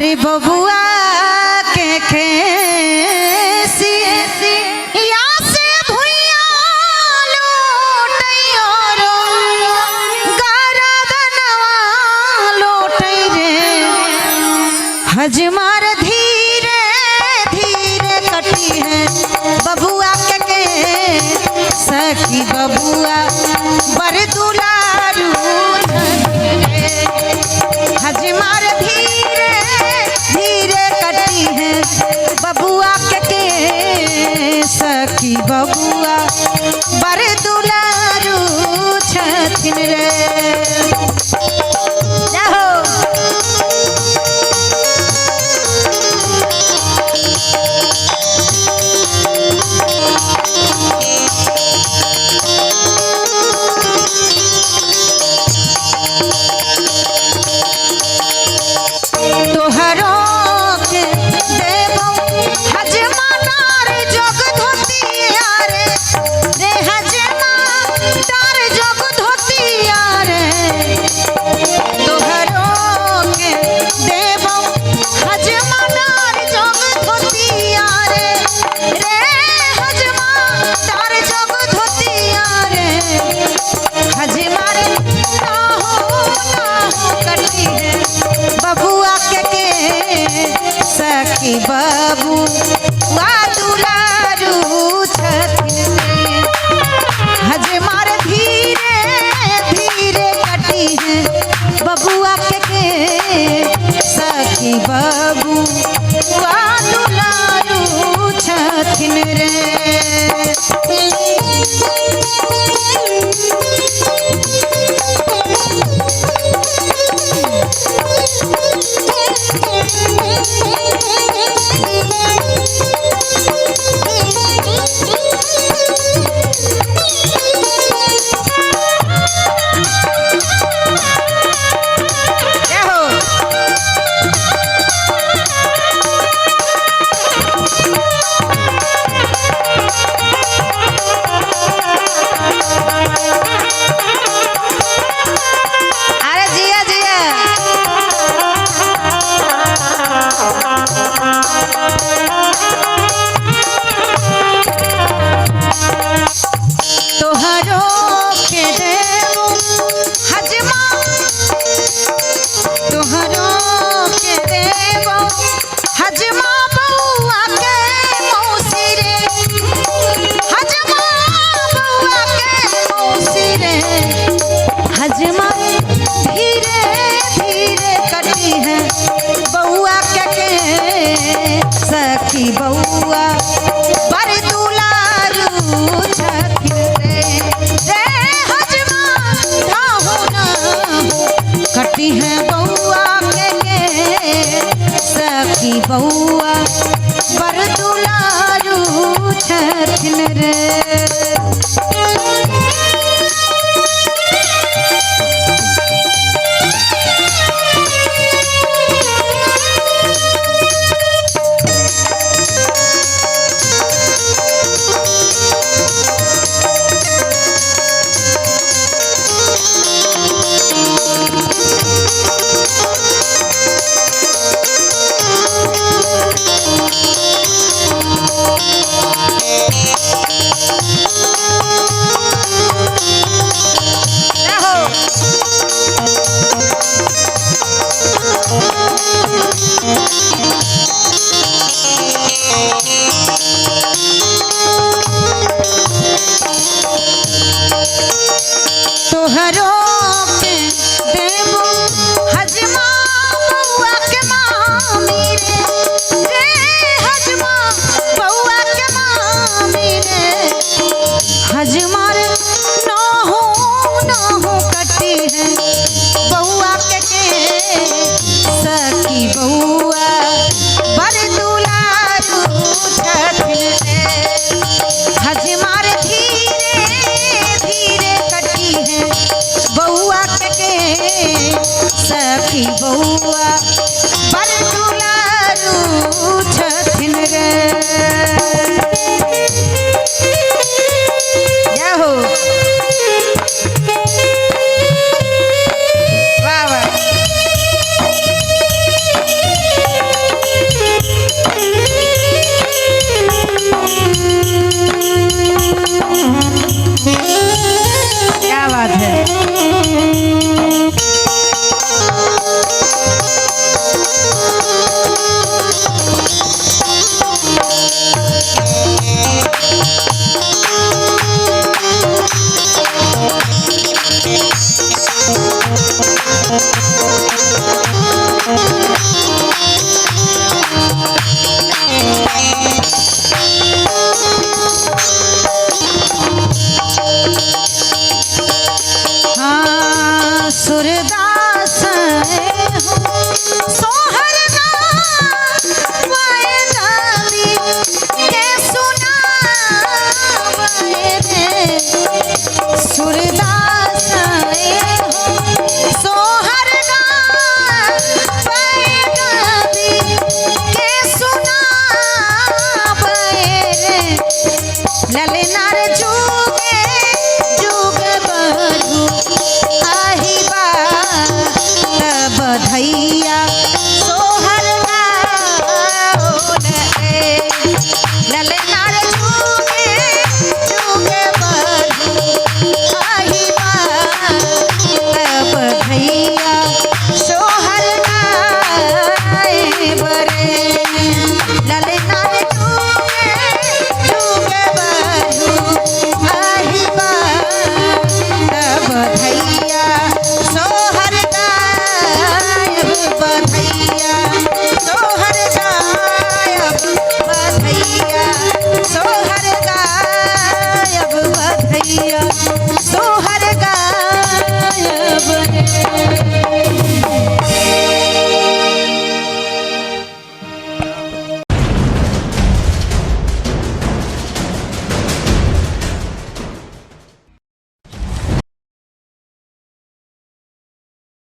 अरे बबुआ के खेसी या से भुइया लोटैयो रो गरदनवा लोटै रे। हजमार धीरे धीरे कटी है बबुआ के सखी बबुआ बर दुलारू रे। हजमार धीरे धीरे कटी है बबुआ के सखी बबुआ बर दुलारू छथिन रे। जाहो तोहरो के देबो हजमा तार जोग धोतिया रे, रे हजमा तार जोग धोतिया रे। तोहरो के देबो हजमा तार जोग धोतिया रे, रे हजमा तार जोग धोतिया रे। हजमा रे नाहो नाहो कटी है बबुआ के सखी बबुआ दुलारू छथिन रे। हजमार धीरे धीरे कटी है बबुआ के सखी बबुआ दुलारू छथिन रे। जय हो। अरे जिया जिया तोहरो के देबो हजमा, तोहरो के देबो हजमा बउआ के मौसी रे, हजमा बउआ के मौसी रे। हजमा धीरे धीरे कटी है बउआ के सखी बउआ बर दुलारू छथिन रे। रे हजमा धाहो नाहो कटी है बउआ के सखी बउआ।